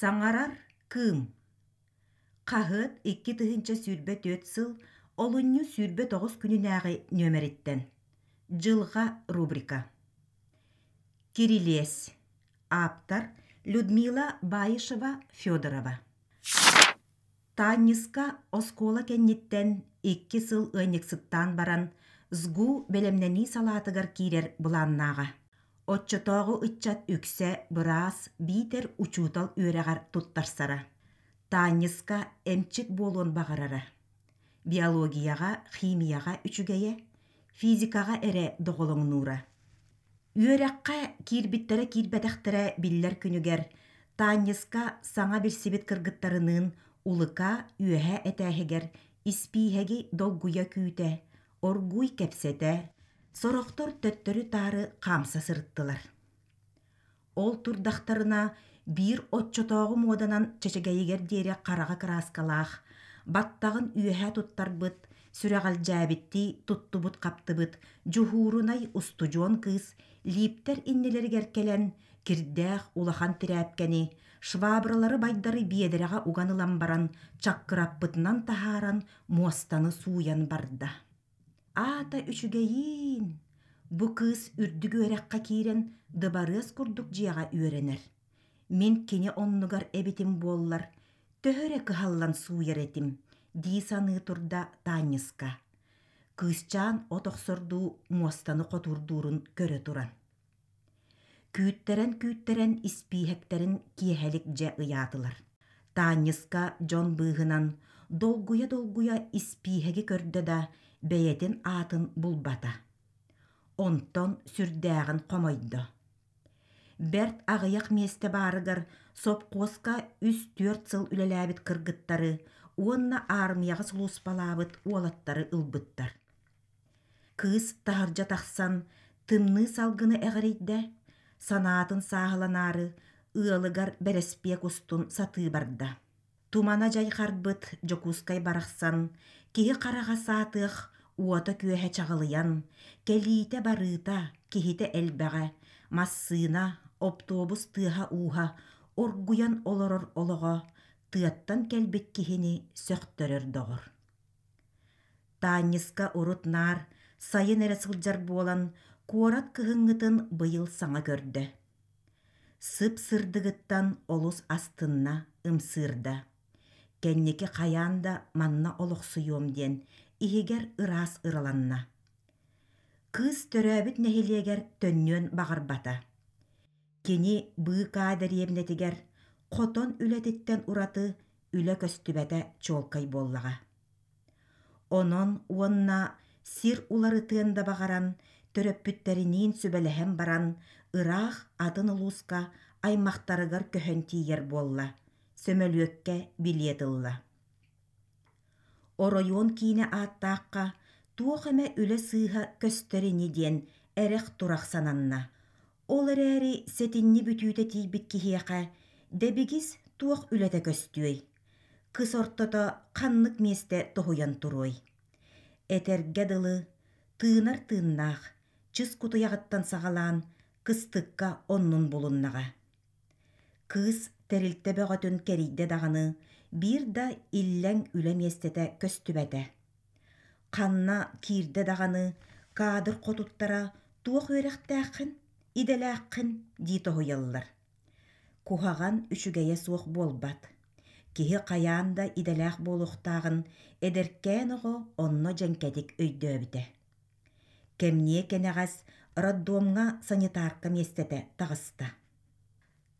Саҥарар Кыым хаһыат 2024 сыл олунньу 29 күнүнээҕи нүөмэриттэн. Дьылҕа рубрика. Кирилиэс. Ааптар Людмила Баишева-Федорова. Таанньыска оскуола кэнниттэн икки сыл ыанньыксыттаан баран СГУ бэлэмнэнии салаатыгар киирэр былааннааҕа. Оччотооҕу ыччат үксэ быраас биитэр учуутал үөрэҕэр туттарсара. Таанньыска эмчит буолуон баҕарара. Биологияҕа, химияҕа үчүгэйэ, физикаҕа эрэ доҕолоҥнуура. Үөрэххэ киирбиттэрэ-киирбэтэхтэрэ биллэр күнүгэр Таанньыска саҥа билсибит кыргыттарыныын Улыка үөһэ этээһигэр испииһэги долгуйа күүтэ, оргууй кэпсэтэ, сорохтор төттөрү-таары хаамса сырыттылар. Ол турдахтарына биир оччотооҕу муоданан чэчэгэйигэр диэри хараҕа кырааскалаах, баттаҕын үөһэ туттарбыт, сүрэҕэлдьээбиттии туттубут-хаптыбыт дьуһуурунай устудьуон кыыс лииптэр иннилэригэр кэлэн кирдээх улахан тирээпкэни, швабралары байдары биэдэрэҕэ уган ылан баран чаккыраппытынан таһааран муостаны сууйан барда. Аата үчүгэйиин! Бу кыыс үрдүк үөрэххэ киирэн дыбарыас курдук дьиэҕэ үөрэнэр. Мин кини оннугар эбитим буоллар, төһө эрэ кыһаллан сууйар этим, дии саныы турда Таанньыска. Кыысчаан от охсордуу муостаны хотуурдуурун көрө туран. Күүттэрэн-күүттэрэн испииһэктэрин киэһэлик дьэ ыйаатылар. Таанньыска дьон быыһынан долгуйа-долгуйа испииһэги көрдө да, бэйэтин аатын булбата. Онтон сүрдээҕин хомойдо. Бэрт аҕыйах миэстэ баарыгар сопхуоска үс-түөрт сыл үлэлээбит кыргыттары уонна аармыйаҕа сулууспалаабыт уолаттары ылбыттар. Кыыс таһырдьа тахсан тымныы салгыны эҕирийдэ, санаатын сааһыланаары ыалыгар бэрэспиэк устун сатыы барда. Тумана дьайҕарбыт Дьокуускай барахсан киһи хараҕа саатыах уота-күөһэ чаҕылыйан, кэлиитэ-барыыта, киһитэ элбэҕэ, массыына, оптуобус тыаһа-ууһа оргуйан олорор олоҕо тыаттан кэлбит киһини сөхтөрөр доҕор. Таанньыска урут наар сайын эрэ сылдьар буолан, куорат кыһыҥҥытын быйыл саҥа көрдө. Сып-сырдыгыттан олус астынна, ымсыырда. Кэнники хайаан да манна олохсуйуом диэн иһигэр ыраас ыраланна. Кыыс төрөөбүт нэһилиэгэр төннүөн баҕарбата. Кини быыкаа дэриэбинэтигэр хотон үлэтиттэн ураты үлэ көстүбэтэ чуолкай буоллаҕа. Онон уонна сир уларытыан да баҕаран, төрөппүттэриниин сүбэлэһэн баран, ыраах атын улууска аймахтарыгар көһөн тиийэр буолла, сөмөлүөккэ билиэт ылла. Оройуон киинэ ааттаахха туох эмэ үлэ сыыһа көстөр ини диэн эрэх-турах сананна. Ол эрээри сэтинньи бүтүүтэ тиийбит киһиэхэ дэбигис туох үлэтэ көстүөй? Кыс ортото ханнык миэстэ тоһуйан туруой? Этэргэ дылы, тыынар тыыннаах, чыс кутуйаҕыттан саҕалаан кыстыкка оннун булуннаҕа. Кыыс тэрилтэ бөҕөтүн кэрийдэ даҕаны, биир да иллэҥ үлэ миэстэтэ көстүбэтэ. Ханна киирдэ даҕаны каадыр хотуттара туох үөрэхтээххин, идэлээххин дии тоһуйаллар. Куһаҕан үчүгэйэ суох буолбат. Киһи хайаан да идэлээх буолуохтааҕын эдэркээн оҕо онно дьэҥкэтик өйдөөбүтэ. Кэмниэ кэнэҕэс роддомҥа санитарка миэстэтэ таҕыста.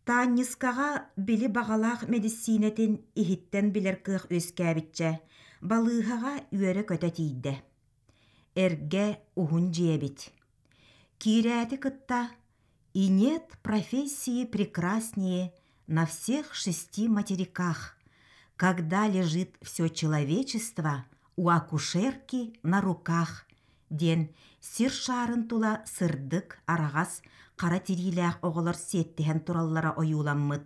Таанньыскаҕа били баҕалаах мэдиссиинэтин иһиттэн билэр кыах үөскээбиччэ, балыыһаҕа үөрэ-көтө тиийдэ. Эргэ уһун дьиэ эбит. Киирээти кытта «И нет профессии прекраснее на всех шести материках, когда лежит все человечество у акушерки на руках» диэн сир шаарын тула сырдык, араҕас, хара тириилээх оҕолор сиэттиһэн тураллара ойууламмыт,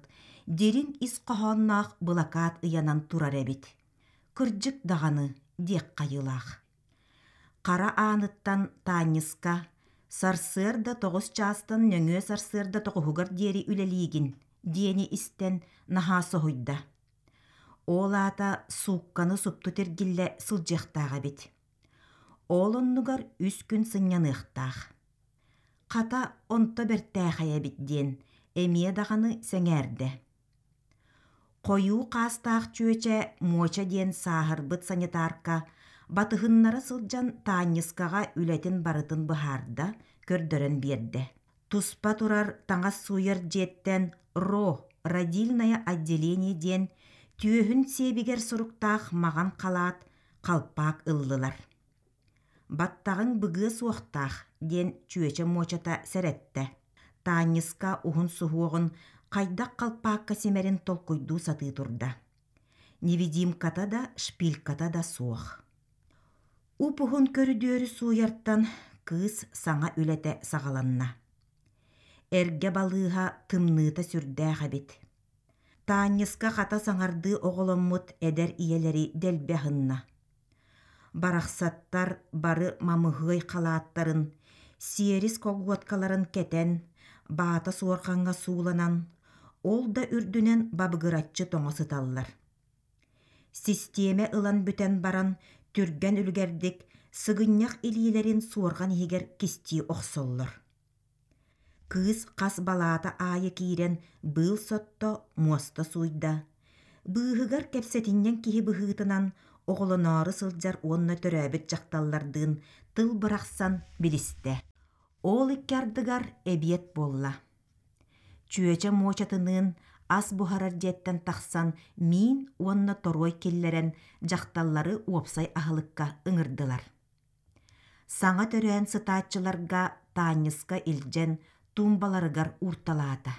дириҥ ис хоһоонноох былакаат ыйанан турар эбит. Кырдьык даҕаны диэх хайыылаах. Хара ааныттан Таанньыска «Сарсыарда тоҕус чаастан нөҥүө сарсыарда тоҕуһугар диэри үлэлиигин» диэни истэн наһаа соһуйда. Ол аата суукканы супту тиргиллэ сылдьыахтаах эбит. Ол оннугар үс күн сынньаныахтаах. Хата, онто бэртээхэй эбит диэн эмиэ даҕаны сэҥээрдэ. Хойуу хаастаах чүөчэ Муоча диэн сааһырбыт санитарка батыһыннара сылдьан Таанньыскаҕа үлэтин барытын быһаарда, көрдөрөн биэрдэ. Туспа турар таҥас сууйар дьиэттэн РО родильное отделение диэн түөһүн сиэбигэр суруктаах маҕан халаат, халпаак ыллылар. «Баттаҕыҥ быгыа суохтаах» диэн чүөчэ муочата сэрэттэ. Таанньыска уһун суһуоҕун хайдах халпаакка симэрин толкуйдуу сатыы турда. Невидимката да, шпильката да суох. Уп-уһун көрүдүөрү сууйартан кыыс саҥа үлэтэ саҕаланна. Эргэ балыыһа тымныыта сүрдээх эбит. Таанньыска хата саҥардыы оҕоломмут эдэр ийэлэри дэлби аһынна. Барахсаттар бары мамыһыай халааттарын, сиэрис колгуоткаларын кэтэн, баата суорҕаҥҥа сууланан, ол да үрдүнэн бабыгыраччы тоҥо сыталлар. Систиэмэ ылан бүтэн баран, түргэн үлүгэрдик сыгынньах илиилэрин суорҕан иһигэр кистии охсоллор. Кыыс хас балаата аайы киирэн быыл сотто, муоста сууйда. Быыһыгар кэпсэтинньэҥ киһи быһыытынан оҕолоноору сылдьар уонна төрөөбүт дьахталлардыын тыл бырахсан билистэ. Ол икки ардыгар эбиэт буолла. Чүөчэ муочатыныын ас буһарар дьиэттэн тахсан миин уонна торуой киллэрэн дьахталлары уопсай аһылыкка ыҥырдылар. Саҥа төрөөн сытааччыларга Таанньыска илдьэн туумбаларыгар уурталаата.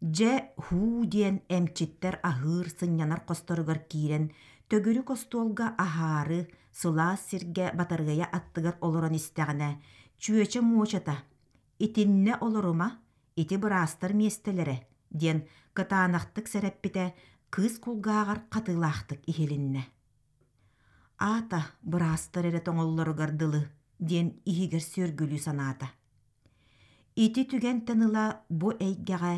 Дьэ, һуу диэн эмчиттэр аһыыр, сынньанар хосторугар киирэн, төгүрүк остуолга аһаары, сылаас сиргэ батарыайа аттыгар олорон истэҕинэ, чүөчэ муочата «Итиннэ олорума, ити быраастар миэстэлэрэ» диэн кытаанахтык сэрэппитэ кыыс кулгааҕар хатыылаахтык иһилиннэ. Аата, быраастар эрэ тоҥоллоругар дылы диэн иһигэр сүөргүлүү санаата. Ити түгэнтэн ыла бу эйгэҕэ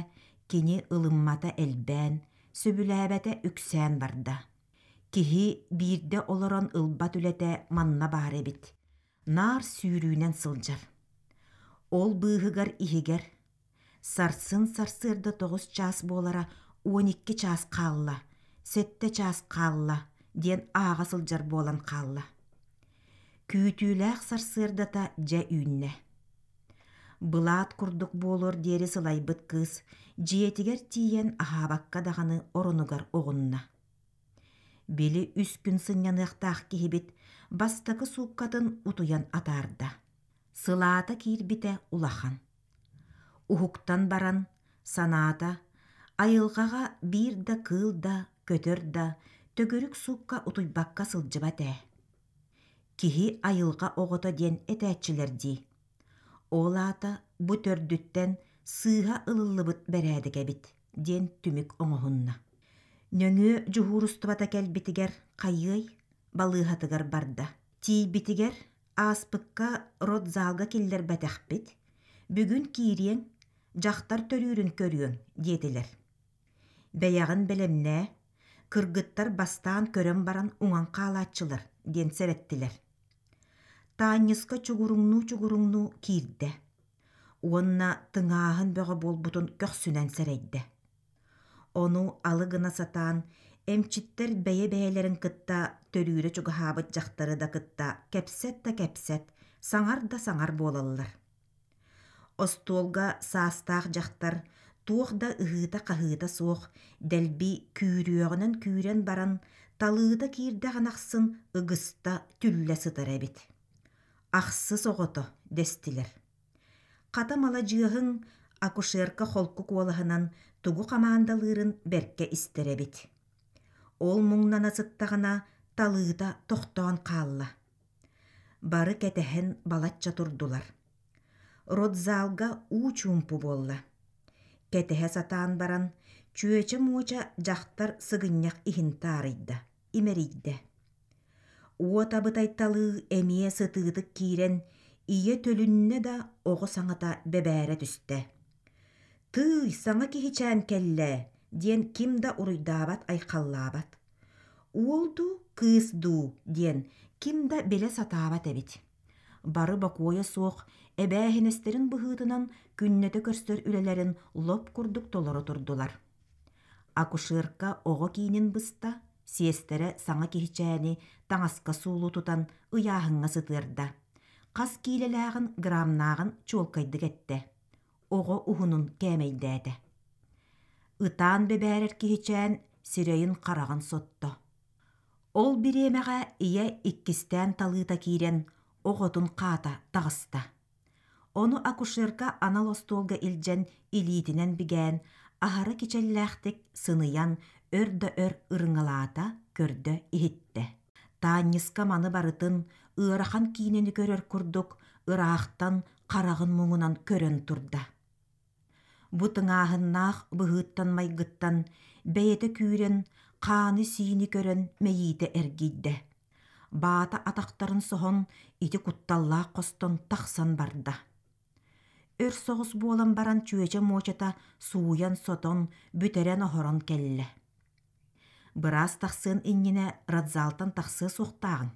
кини ылыммата элбээн, сөбүлээбэтэ үксээн барда. Киһи биирдэ олорон ылбат үлэтэ манна баар эбит. Наар сүүрүүнэн сылдьар. Ол быыһыгар иһигэр Сарсын сарсыарда тоҕус чаас буолара 12 чаас хаалла, сэттэ чаас хаалла диэн ааҕа сылдьар буолан хаалла. Күүтүүлээх сарсыардата дьэ үүннэ. Былаат курдук буолуор диэри сылайбыт кыыс дьиэтигэр тиийэн аһаабакка даҕаны оронугар оҕунна. Били үс күн сынньаныахтаах киһибит бастакы сууккатын утуйан атаарда. Сылаата киирбитэ улахан. Уһуктан баран, санаата, айылҕаҕа биир да кыыл да, көтөр да төгүрүк суукка утуйбакка сылдьыбат ээ. Киһи айылҕа оҕото диэн этээччилэр дии. Ол аата бу төрдүттэн сыыһа ылыллыбыт бэрээдэк эбит диэн түмүк оҥоһунна. Нөҥүө дьуһуурустубата кэлбитигэр хайыай балыыһатыгар барда. Тиийбитигэр Ааспыкка родзалга киллэрбэтэхпит, бүгүн киириэҥ, дьахтар төрүүрүн көрүөҥ диэтилэр. Бэйэҕин бэлэмнээ, кыргыттар бастаан көрөн баран уҥан хаалааччылар диэн сэрэттилэр. Таанньыска чугуруҥнуу-чугуруҥнуу киирдэ уонна тыҥааһын бөҕө буолбутун көхсүнэн сэрэйдэ. Ону алы гына сатаан, эмчиттэр бэйэ-бэйэлэрин кытта төрүүрэ чугаһаабыт дьахтары да кытта кэпсэт да кэпсэт, саҥар да саҥар буолаллар. Остуолга саастаах дьахтар туох да ыһыыта-хаһыыта суох дэлби күүрүөҕүнэн күүрэн баран, талыыта киирдэҕин ахсын ыгыста түллэ сытар эбит. «Ахсыс оҕото» дэстилэр. Хата маладьыаһыҥ акушерка холку куолаһынан тугу хамаандалыырын бэркэ истэр эбит. Ол муҥнана сыттаҕына талыыта тохтоон хаалла. Бары кэтэһэн балачча турдулар. Родзалга уу чуумпу буолла. Кэтэһэ сатаан баран, чүөчэ-муоча дьахтар сыгынньах иһин таарыйда, имэрийдэ. Уот абытайталыы эмиэ сытыытык киирэн, ийэ төлүннэ да оҕо саҥата бэбээрэ түстэ. Тыый, саҥа киһичээн кэллэ диэн ким да уруйдаабат-айхаллаабат. Уол дуу, кыыс дуу диэн ким да билэ сатаабат эбит. Бары бокуойа суох эбээһинэстэрин быһыытынан күннэтэ көрсөр үлэлэрин лоп курдук толоро турдулар. Акушерка оҕо киинин быста, сиэстэрэ саҥа киһичээни таҥаска суулуу тутан ыйааһыҥҥа сытыарда. Хас киилэлээҕин, грамнааҕын чуолкайдык эттэ. Оҕо уһунун кээмэйдээтэ. Ытаан бэбээрэр киһичээн сирэйин-хараҕын сотто. Ол бириэмэҕэ ийэ иккистээн талыыта киирэн оҕотун хаата таҕыста. Ону акушерка анал остуолга илдьэн илиитинэн бигээн, аһара кичэллээхтик сыныйан өр да өр ырыҥалаата, көрдө-иһиттэ. Таанньыска маны барытын ыарахан киинэни көрөр курдук ыраахтан хараҕын муҥунан көрөн турда. Бу тыҥааһыннаах быһыыттан-майгыттан бэйэтэ күүрэн, хааны-сиини көрөн мэйиитэ эргийдэ. Баата атахтарын соһон ити кутталлаах хостон тахсан барда. Өр соҕус буолан баран чүөчэ муочата сууйан-сотон, бүтэрэн-оһорон кэллэ. Быраас тахсыан иннинэ родзалтан тахсыа суохтааҕыҥ.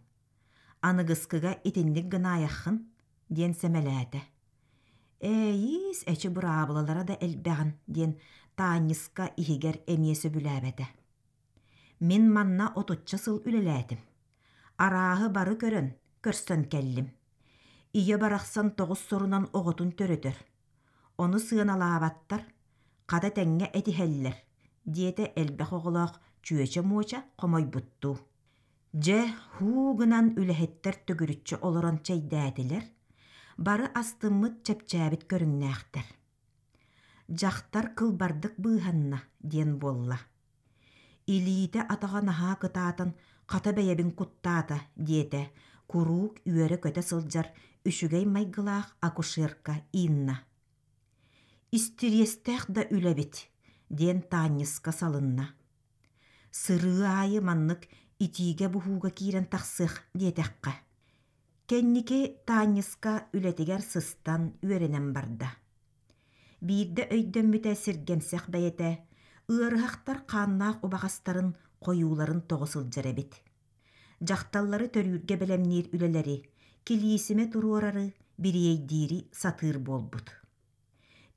Аныгыскыга итинник гынаайаххын, диэн сэмэлээтэ. Ээйиис, эчи быраабылалара да элбэҕин, диэн Таанньыска иһигэр эмиэ сөбүлээбэтэ. Мин манна отучча сыл үлэлээтим. Арааһы бары көрөн, көрсөн кэллим. Ийэ барахсан тоҕус сорунан оҕотун төрөтөр. Ону сыаналаабаттар, хата тэҥҥэ этиһэллэр, диэтэ элбэх оҕолоох чүөчэ-муоча хомойбуттуу. Дьэ, һуу гынан үлэһиттэр төгүрүччү олорон чэйдээтилэр, бары астыммыт чэпчээбит көрүҥнээхтэр. Дьахтар кылбардык быыһанна диэн буолла. Илиитэ-атаҕа наһаа кытаатан хата бэйэбин куттаата диэтэ куруук үөрэ-көтө сылдьар үчүгэй майгылаах акушерка Инна. Истириэстээх да үлэбит диэн Таанньыска салынна. Сырыы аайы маннык итиигэ-буһууга киирэн тахсыах диэтэххэ. Кэнники Таанньыска үлэтигэр сыстан үөрэнэн барда. Биирдэ өйдөммүтэ сиргэмсэх бэйэтэ ыарыһахтар хааннаах убаҕастарын хойууларын тоҕо сылдьар эбит. Дьахталлары төрүүргэ бэлэмниир үлэлэри, килиисимэ туруорары, бириэйдиири сатыыр буолбут.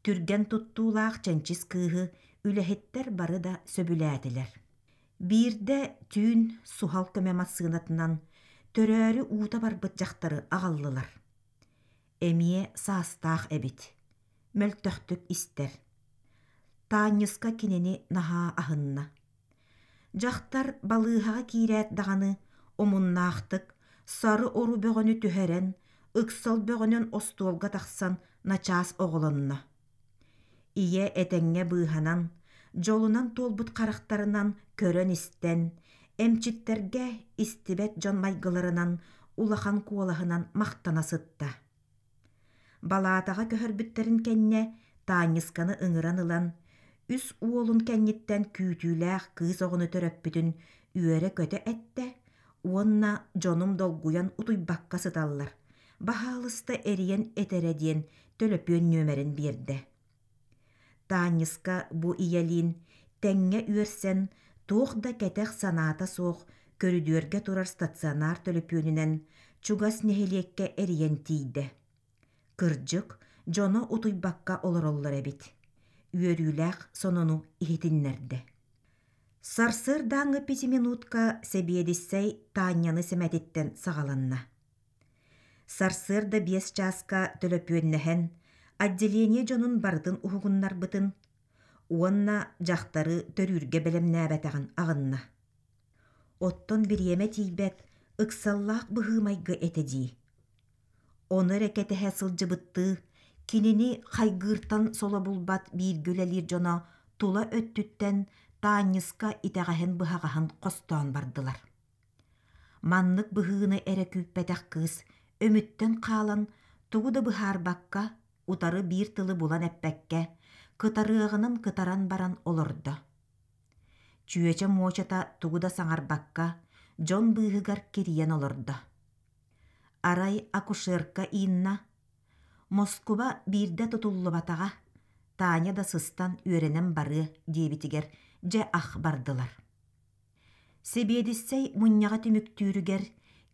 Түргэн туттуулаах чэнчис кыыһы үлэһиттэр бары да сөбүлээтилэр. Биирдэ түүн суһал көмө массыынатынан төрөөрү уута барбыт дьахтары аҕаллылар. Эмиэ саастаах эбит, мөлтөхтүк истэр. Таанньыска кинини наһаа аһынна. Дьахтар балыыһаҕа киирээт даҕаны омуннаахтык сары-ору бөҕөнү түһэрэн, ыксал бөҕөнөн остуолга тахсан начаас оҕолонно. Ийэ этэҥҥэ быыһанан, дьолунан туолбут харахтарынан көрөн-истэн, эмчиттэргэ истибэт дьон майгыларынан улахан куолаһынан махтана сытта. Балаатаҕа көһөрбүттэрин кэннэ Таанньысканы ыҥыран ылан, үс уолун кэнниттэн күүтүүлээх кыыс оҕону төрөппүтүн үөрэ-көтө эттэ уонна дьонум долгуйан утуйбакка сыталлар, баһаалыста эрийэн этэрэ диэн төлөпүөн нүөмэрин биэрдэ. Таанньыска бу ийэлиин тэҥҥэ үөрсэн, туох да кэтэх санаата суох көрүдүөргэ турар стационар төлөпүөнүнэн чугас нэһилиэккэ эрийэн тиийдэ. Кырдьык, дьоно утуйбакка олороллор эбит. Үөрүүлээх сонуну иһитиннэрдэ. Сарсыардааҥҥы пятиминутка сэбиэдиссэй Таанньаны сэмэтиттэн саҕаланна. Сарсыарда биэс чааска төлөпүөннэһэн, отделение дьонун барытын уһугуннарбытын уонна дьахтары төрүүргэ бэлэмнээбэтэҕин аҕынна. Оттон бириэмэ тиийбэт, ыксаллаах быһыы-майгы этэ дии. Ону эрэ кэтэһэ сылдьыбыттыы, кинини хайгыыртан соло булбат бииргэ үлэлиир дьоно тула өттүттэн Таанньыска итэҕэһин-быһаҕаһын хостоон бардылар. Маннык быһыыны эрэ күүппэтэх кыыс өмүттэн хаалан тугу да быһаарбакка, утары биир тылы булан эппэккэ, кытарыаҕынан кытаран баран олордо. Чүөчэ муочата тугу да саҥарбакка, дьон быыһыгар кирийэн олордо. Арай акушерка Инна Москуба биирдэ тутуллубатаҕа, Таня да сыстан үөрэнэн барыа диэбитигэр дьэ ах бардылар. Сэбиэдиссэй мунньаҕы түмүктүүрүгэр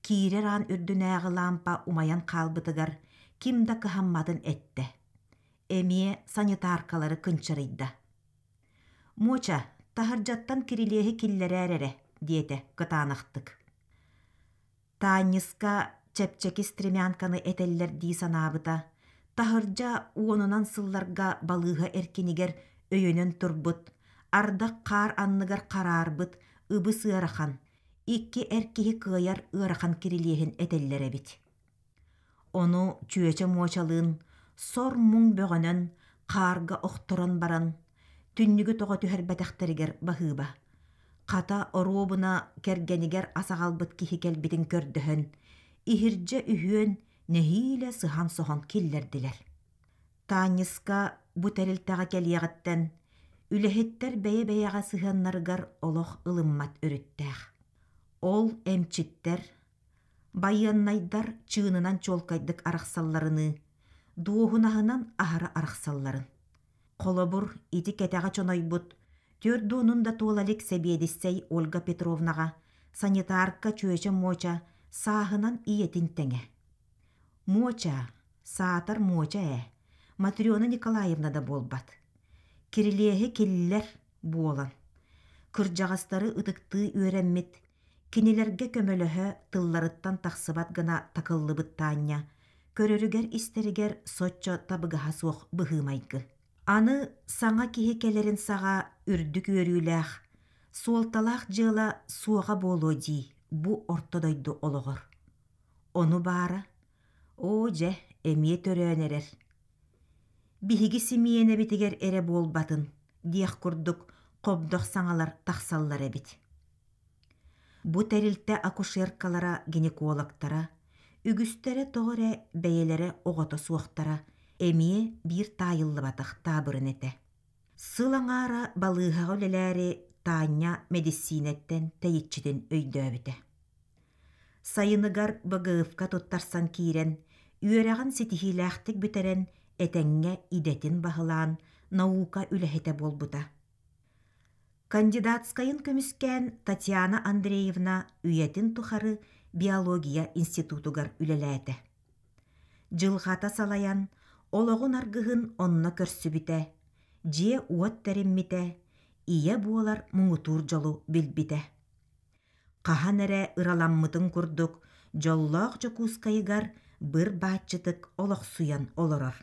киирэр аан үрдүнээҕи лаампа умайан хаалбытыгар ким да кыһамматын эттэ. Эмиэ санитаркалары кынчарыйда. «Муоча, таһырдьаттан кирилиэһи киллэрээр эрэ» диэтэ кытаанахтык. Таанньыска чэпчэки стремянканы этэллэр дии санаабыта, таһырдьа уонунан сылларга балыыһа эркинигэр өйөнөн турбут, ардах хаар анныгар хараарбыт ыбыс ыарахан, икки эр киһи кыайар ыарахан кирилиэһин этэллэр эбит. Ону чүөчэ муочалыын сор-муҥ бөҕөнөн хаарга охторон баран, түннүгү тоҕо түһэрбэтэхтэригэр баһыыба. Хата оруобуна кэргэнигэр ас аҕалбыт киһи кэлбитин көрдөһөн, иһирдьэ үһүөн нэһиилэ сыһан-соһон киллэрдилэр. Таанньыска бу тэрилтэҕэ кэлиэҕиттэн үлэһиттэр бэйэ-бэйэҕэ сыһыаннарыгар олох ылыммат өрүттээх. Ол эмчиттэр, Байыаннайдар чыынынан чуолкайдык арахсалларыныы, дуоһунаһынан аһара арахсалларын. Холобур, ити кэтэҕэ чонойбут, түөрт уонун да туола илик сэбиэдиссэй Ольга Петровнаҕа санитарка чүөчэ-муоча сааһынан ийэтин тэҥэ. Муоча, саатар муоча ээ, Матрена Николаевна да буолбат. Кирилиэһи киллэр буолан, кырдьаҕастары ытыктыы үөрэммит Кинилэргэ көмөлөһө тылларыттан тахсыбат гына такыллыбыт Таанньа көрөрүгэр-истэригэр соччо табыгаһа суох быһыы-майгы. Аны саҥа киһи кэлэрин саҕа үрдүк үөрүүлээх, суолталаах дьыала суоҕа буолуо дии бу орто дойду олоҕор. Ону баара, оо дьэ, эмиэ төрөөн эрэр. Биһиги симиэнэбитигэр эрэ буолбатын диэх курдук хобдох саҥалар тахсаллар эбит. Бу тэрилтэ акушеркалара, гинекологтара, үгүстэрэ тоҕо эрэ бэйэлэрэ оҕото суохтара эмиэ биир таайыллыбатах таабырын этэ. Сыл аҥаара балыыһаҕа үлэлээри Таанньа мэдиссиинэттэн тэйиччитин өйдөөбүтэ. Сайыныгар БГФ-ка туттарсан киирэн, үөрэҕин ситиһиилээхтик бүтэрэн, этэҥҥэ идэтин баһылаан, наука үлэһитэ буолбута. Кандидатскайын көмүскээн Татьяна Андреевна үйэтин тухары биология институтугар үлэлээтэ. Дьылҕата салайан, олоҕун аргыһын онно көрсүбүтэ, дьиэ-уот тэриммитэ, ийэ буолар муҥутуур дьолу билбитэ. Хаһан эрэ ыраламмытын курдук дьоллоох Дьокуускайыгар быр бааччытык олохсуйан олорор.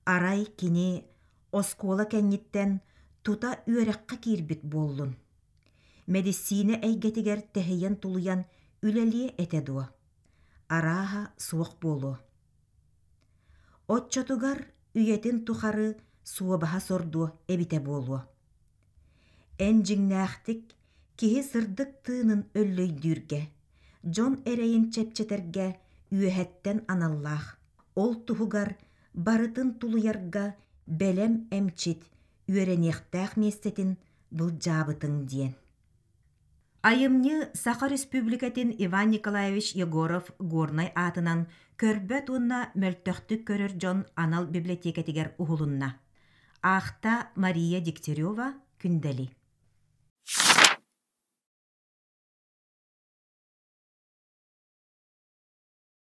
Арай кини оскуола кэнниттэн тута үөрэххэ киирбит буоллун? Мэдиссиинэ эйгэтигэр тэһийэн-тулуйан үлэлиэ этэ дуо? Арааһа суох буолуо. Оччотугар үйэтин тухары суобаһа сордуо эбитэ буолуо. Эн дьиҥнээхтик киһи сырдык тыынын өллөйдүүргэ, дьон эрэйин чэпчэтэргэ үөһэттэн аналлаах, ол туһугар барытын тулуйарга бэлэм эмчит үөрэниэхтээх миэстэтин былдьаабытыҥ диэн. Айымньы Саха Республикатын Иван Николаевич Егоров Горнай аатынан көрбөт уонна мөлтөхтүк көрөр дьон анал библиотекатыгар уһулунна. Аахта Мария Дегтярева, Күндэли.